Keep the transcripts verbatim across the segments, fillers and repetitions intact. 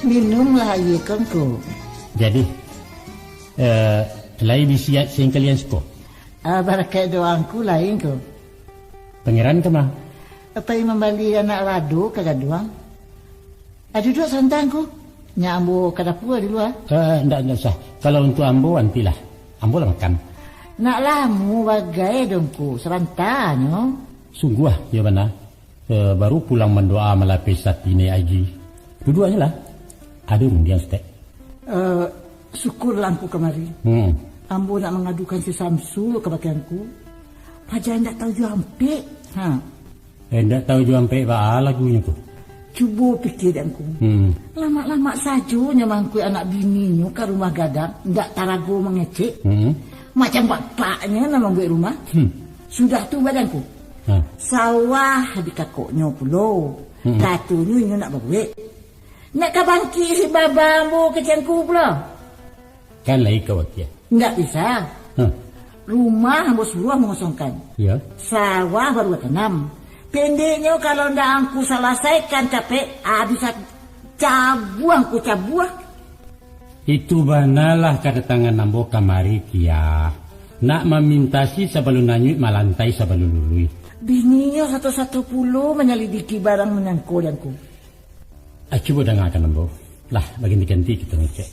Minumlah aia ko, Angku. Jadi, eh, lai bisi singkalian siko? Ah, barakaik doa Angku lain ko. Pangeran ka ma? Pai mambali anak lado ka gaduang. Ah, duduak saranta Angku. Nyak ambo ka dapua di lua. Eh, ndak, ndak usah. Kalau untuak ambo, antilah. Ambo lah makan. Nak lamo bagai doh Angku, sabantanyo. Sungguah, iyo bana. Eh, baru pulang mandoa malapeh sati naiak aji. Duduak se lah. Ado rundiang saketek. Eh, syukurlah Angku kamari. Hmm. Ambo nak mangadukan si Samsul kabake Angku. Paja indak tahu jo ampek. Ha. Eh, indak tahu jo ampek baa lagunyo tu. Cubo pikia dek Angku. Hmm. Lamak-lamak sajo nyo mangkuik anak bininyo ka rumah gadang, indak tarago mangecek. Hmm. Macam bapaknyo nan mambuek rumah. Hmm. Sudah tu, baa dek Angku. Ha. Sawah di kakoknyo pulo. Hmm. Katonyo inyo nak babuek. Nak ka bangkik si baba ambo kecek Angku pulo. Kan lai ka wakia. Indak bisa. Hah. Rumah ambo suruah mangosongkan. Ya. Sawah baru batanam. Pendeknyo, kalau ndak Angku salasaikan capek, ah, bisa cabuang Angku cabuang. Itu banalah kadatangan ambo kamari, Kiah. Nak mamintasi sabalun anyuik, malantai sabalun luluih. Bininyo sato-sato pulo manyalidiki barang manyangko di Angku. Ah, cubo dangakan ambo. Lah, baganti-ganti kito ngecek.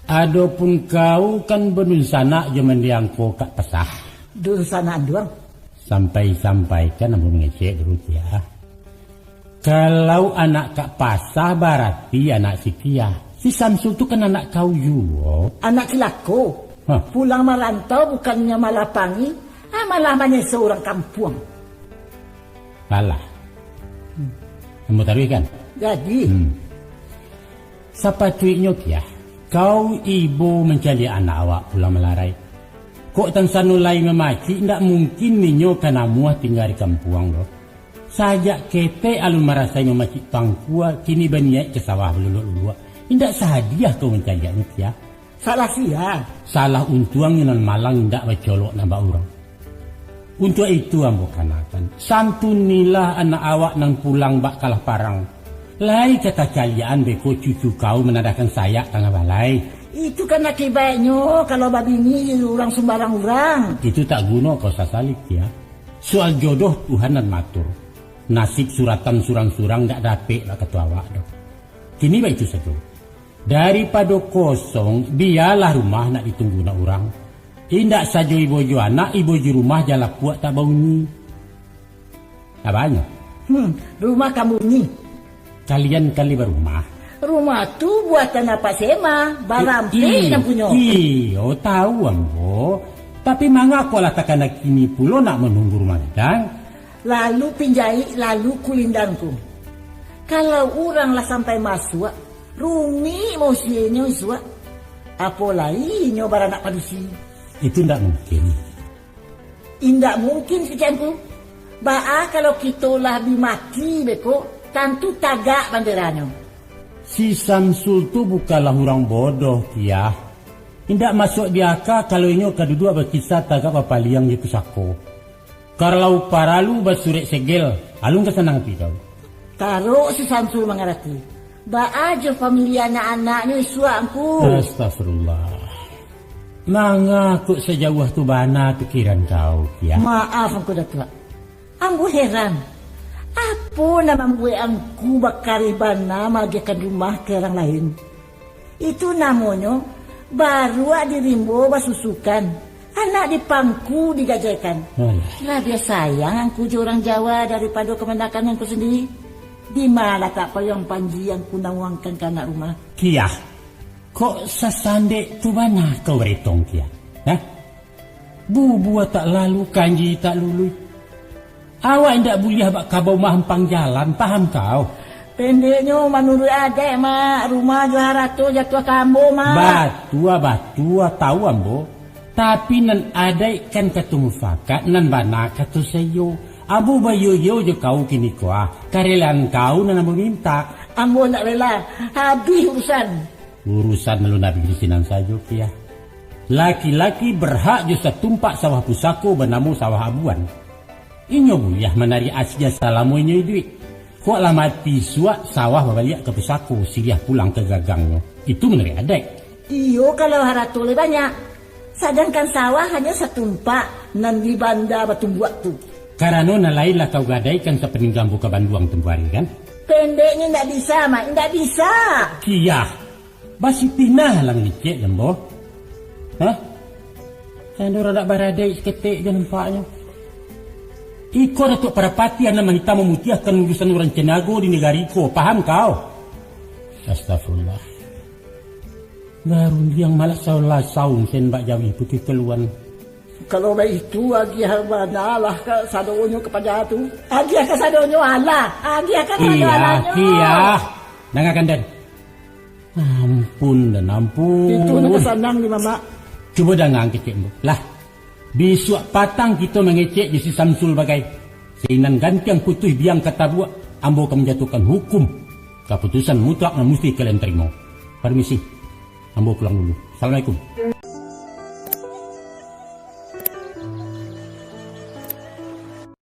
Adopun kau kan badunsanak jo mandiang ko Kak Pasah. Dunsanak anduang. Sampai-sampaikan ambo mangecek dulu, Kiah. Kalau anak Kak Pasah, barati anak si Kiah. Si Samsul tu kan anak kau juo. Anak cilako. Hah? Pulang marantau bukannyo malapangi, ah, malah manyeso urang kampuang. Alah. Hmm. Ambo taruihkan. Jadi? Hmm. Sapatuiknyo, Kiah, kau ibo mancaliak anak awak pulang malarai. Kok tansano lai mamacik, indak mungkin inyo ka namuah tingga di kampuang doh. Sajak ketek alun marasai mamacik pangkua, kini baniaik ka sawah baluluak-luluak. Indak sadiah kau mancaliaknyo, Kiah. Salah sia? Salah untuangnyo nan malang indak bacolok nan bak urang. Untuak itu ambo kanakan, santunilah anak awak nan pulang bak kalah parang. Lai ka tacaliakan beko cucu kau manadahkan sayak tangah balai. Itu kan akibatnyo kalau babini urang sumbarang urang. Itu tak guno kau sasali, Kiah. Soal jodoh Tuhan nan maatur. Nasib suratan surang-surang indak dapek bak kato awak doh. Kini baitu sajo. Daripado kosong, bialah rumah nak ditunggu nak urang. Indak sajo ibo jo anak, ibo jo rumah jan lapuak tak baunyi. Apo nyo? Hmm, rumah ka bunyi. Kalian kan lai barumah. Rumah tu buatan Apak Sema, barampeh nan punyo. Iyo, tahu ambo. Tapi manga kok lah takana kini pulo nak manunggu rumah gadang? Lalu pinjaik, lalu kulindang ko. Kalau urang lah sampai masuak, rumik mausienyo isuak. Apo lai inyo baranak padusi. Itu ndak mungkin. Indak mungkin, kecek Angku. Baa kalau kito lah bi mati beko, tantu tagak banderanyo. Si Samsul tu bukanlah urang bodoh, Kiah. Indak masuak di aka kalau inyo ka duduak bakisa tagak bapaliang jo pusako. Kalau paralu basurek segel, alun ka sanang ati kau. Tarok si Samsul mangarati. Baa jo pamiliah anak-anaknyo isuak, Angku? Astagfirullah. Manga kok sajauah tu bana pikiran kau, Kiah? Maaf, Angku Datuak. Ambo heran. Apo nan mambuek Angku bakareh bana maagiahkan rumah ka urang lain? Itu namonyo baruak di rimbo basusukan, anak di pangku digajaikan. Alah. Labiah sayang Angku jo urang Jawa daripado kamanakan Angku sandiri. Di ma latak payuang panji Angku nauangkan ka anak rumah? Kiah, kok sasandek tu bana kau baretong, Kiah? Hah? Bubua tak lalu, kanji tak lului. Awak indak buliah bak kabau mahampang jalan, paham kau? Pendeknyo, manuruik adaik, Mak, rumah jo harato jatuah ka ambo, Mak. Batua, batua, tahu ambo. Tapi nan adaik kan kato mufakat, nan bana kato saiyo. Ambo baiyo-iyo jo kau kiniko, ah. Karelaan kau nan ambo mintak. Ambo indak rela, habih urusan. Urusan alun habih di sinan sajo, Kiah. Laki-laki berhak jo satumpak sawah pusako banamo sawah abuan. Inyo buliah manariak asia salamo inyo iduik. Kok lah mati suak, sawah babaliak ka pusako, siriah pulang ka gagangnyo. Itu manuruik adaik. Iyo, kalau harato lai banyak. Sadangkan sawah hanyo satumpak nan di banda batumbuak tu. Karano nan lain lah kau gadaikan sapaningga ambo ka Banduang tempo ari, kan? Pendeknyo indak bisa, Mak, indak bisa. Kiyah, basipinah lah mangecek jo ambo. Hah? Sando radak baradaik saketek jo nampaknyo. Iko Datuak Parapatiah nan mahitam mamutiahkan urusan urang Caniago di nagari ko, paham kau? Astagfirullah. Garundiang malah salah saun sen bak jawi putih kaluan. Kalau baitu, agiah banalah kasadonyo kapada tu. Agiah kasadonyo alah. Agiah kasadonyo alah. Kiyah, kiyah. Dangakan, Den. Ampun, Den, ampun. Itu nan sanang di Mamak. Cubo dangakan kecek ambo. Lah, bisuak patang kito mangecek jo si Samsul bagai. Sainan gantiang putuih biang ka tabuak, ambo ka manjatuahkan hukum. Kaputusan mutlak nan musti kalian tarimo. Parmisi. Ambo pulang dulu. Assalamualaikum.